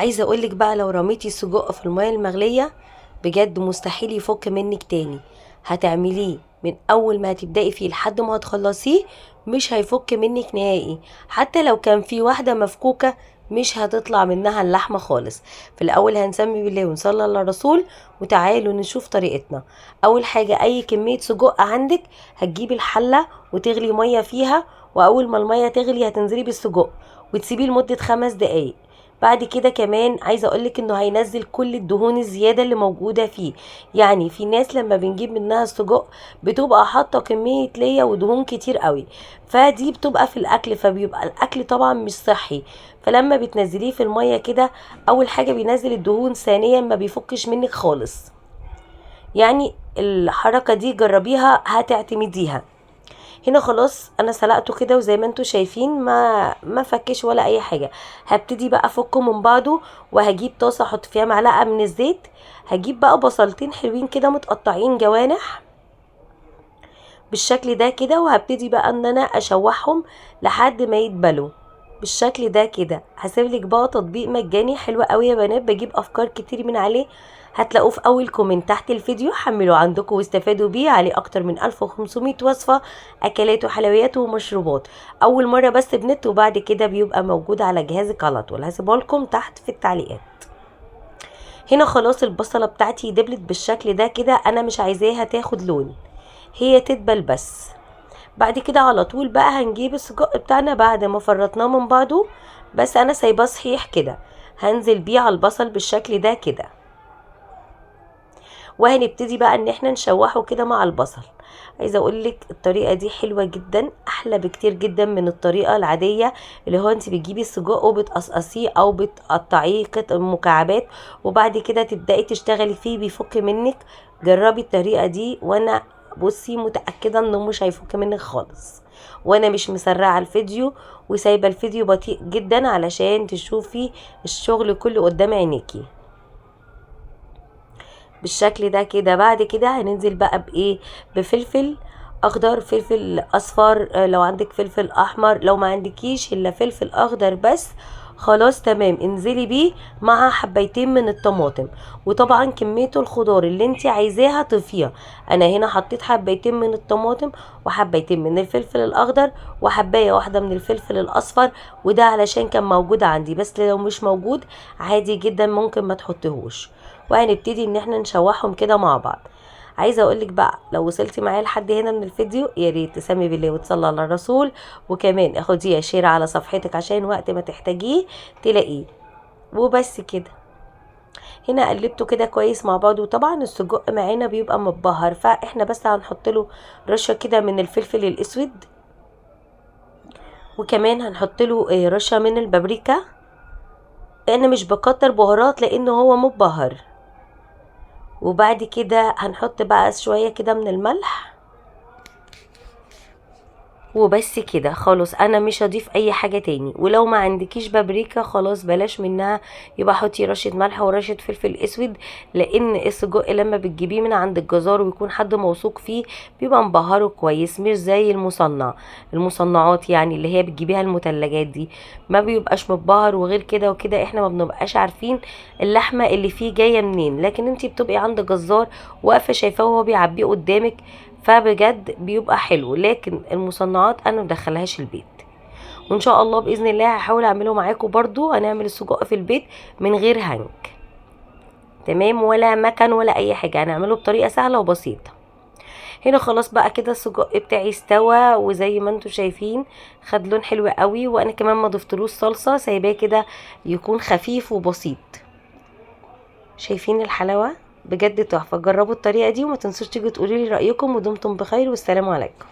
عايزه اقولك بقى لو رميتي السجق في المية المغليه بجد مستحيل يفك منك تاني. هتعمليه من اول ما هتبدأي فيه لحد ما هتخلصيه مش هيفك منك نهائي، حتى لو كان في واحدة مفكوكه مش هتطلع منها اللحمة خالص. في الاول هنسمي بالله ونصلي على الرسول، وتعالوا نشوف طريقتنا. اول حاجة اي كمية سجق عندك هتجيبي الحلة وتغلي مية فيها، واول ما المية تغلي هتنزلي بالسجق وتسيبيه لمدة 5 دقايق. بعد كده كمان عايزه اقولك انه هينزل كل الدهون الزيادة اللي موجودة فيه. يعني في ناس لما بنجيب منها السجق بتبقى حاطه كمية ليا ودهون كتير قوي، فدي بتبقى في الاكل، فبيبقى الاكل طبعا مش صحي. فلما بتنزليه في المية كده اول حاجة بينزل الدهون، ثانيا ما بيفكش منك خالص. يعني الحركة دي جربيها هتعتمديها. هنا خلاص انا سلقته كده وزي ما انتوا شايفين ما فكش ولا اي حاجة. هبتدي بقى افكه من بعضه، وهجيب طاسه احط فيها معلقه من الزيت. هجيب بقى بصلتين حلوين كده متقطعين جوانح بالشكل ده كده، وهبتدي بقى ان انا اشوحهم لحد ما يتبلوا بالشكل ده كده. هسيبلك بقى تطبيق مجاني حلو قوي يا بنات، بجيب افكار كتير من عليه، هتلاقوه في اول comment تحت الفيديو، حملوه عندكم واستفادوا بيه. عليه اكتر من 1500 وصفة اكلات وحلويات ومشروبات، اول مرة بس بنت وبعد كده بيبقى موجود على جهازك على طول. هسيبه لكم تحت في التعليقات. هنا خلاص البصلة بتاعتي دبلت بالشكل ده كده، انا مش عايزاها تاخد لون، هي تدبل بس. بعد كده على طول بقى هنجيب السجق بتاعنا بعد ما فرطناه من بعضه، بس انا سايباه صحيح كده، هنزل بيه على البصل بالشكل ده كده، وهنبتدي بقى ان احنا نشوحه كده مع البصل. عايزه اقولك الطريقة دي حلوة جدا، احلى بكتير جدا من الطريقة العادية اللي هو انت بتجيبي السجق وبتقصقصيه او بتقطعيه قطع مكعبات وبعد كده تبداي تشتغلي فيه بيفك منك. جربي الطريقة دي وانا بصي متاكدة انه مش هيفك منك خالص. وانا مش مسرعة الفيديو وسايبه الفيديو بطيء جدا علشان تشوفي الشغل كله قدام عينيكي بالشكل ده كده. بعد كده هننزل بقى بايه؟ بفلفل اخضر، فلفل اصفر، لو عندك فلفل احمر، لو ما عندكيش الا فلفل اخضر بس خلاص تمام، انزلي بيه مع حبايتين من الطماطم. وطبعا كمية الخضار اللي انت عايزاها طفيها. انا هنا حطيت حبايتين من الطماطم وحبايتين من الفلفل الاخضر وحبايه واحدة من الفلفل الاصفر، وده علشان كان موجود عندي، بس لو مش موجود عادي جدا ممكن ما تحطيهوش. وهنبتدي ان احنا نشوحهم كده مع بعض. عايزه اقولك بقى لو وصلتي معايا لحد هنا من الفيديو يا ريت تسمي بالله وتصلي على الرسول، وكمان اخديه share على صفحتك عشان وقت ما تحتاجيه تلاقيه. وبس كده هنا قلبته كده كويس مع بعض. وطبعا السجق معانا بيبقى متبهر، فاحنا بس هنحط له رشه كده من الفلفل الاسود، وكمان هنحط له رشه من البابريكا. انا مش بكتر بهارات لانه هو مبهر. وبعد كده هنحط بقى شوية كده من الملح وبس كده خلاص. انا مش هضيف اي حاجة تاني. ولو ما عندكيش بابريكا خلاص بلاش منها، يبقى حطي رشة ملح ورشة فلفل اسود، لان السجق لما بتجيبيه من عند الجزار ويكون حد موثوق فيه بيبقى مبهرة كويس، مش زي المصنعات يعني اللي هي بتجيبيها المتلجات دي ما بيبقاش مبهر. وغير كده وكده احنا ما بنبقاش عارفين اللحمة اللي فيه جاية منين، لكن انتي بتبقي عند جزار واقفة شايفاه وهو بيعبيه قدامك، فبجد بيبقى حلو. لكن المصنعات انا مدخلهاش البيت. وان شاء الله باذن الله هحاول اعمله معاكم برضو، هنعمل السجق في البيت من غير هنك تمام، ولا مكن ولا اي حاجة، هنعمله بطريقة سهلة وبسيطة. هنا خلاص بقى كده السجق بتاعي استوى، وزي ما انتم شايفين خد لون حلو قوي. وانا كمان ما ضفتلوش صلصه، سايباه كده يكون خفيف وبسيط. شايفين الحلاوة؟ بجد تحفة. جربوا الطريقة دي وما تنسوش تيجوا تقولوا لي رايكم، ودمتم بخير والسلام عليكم.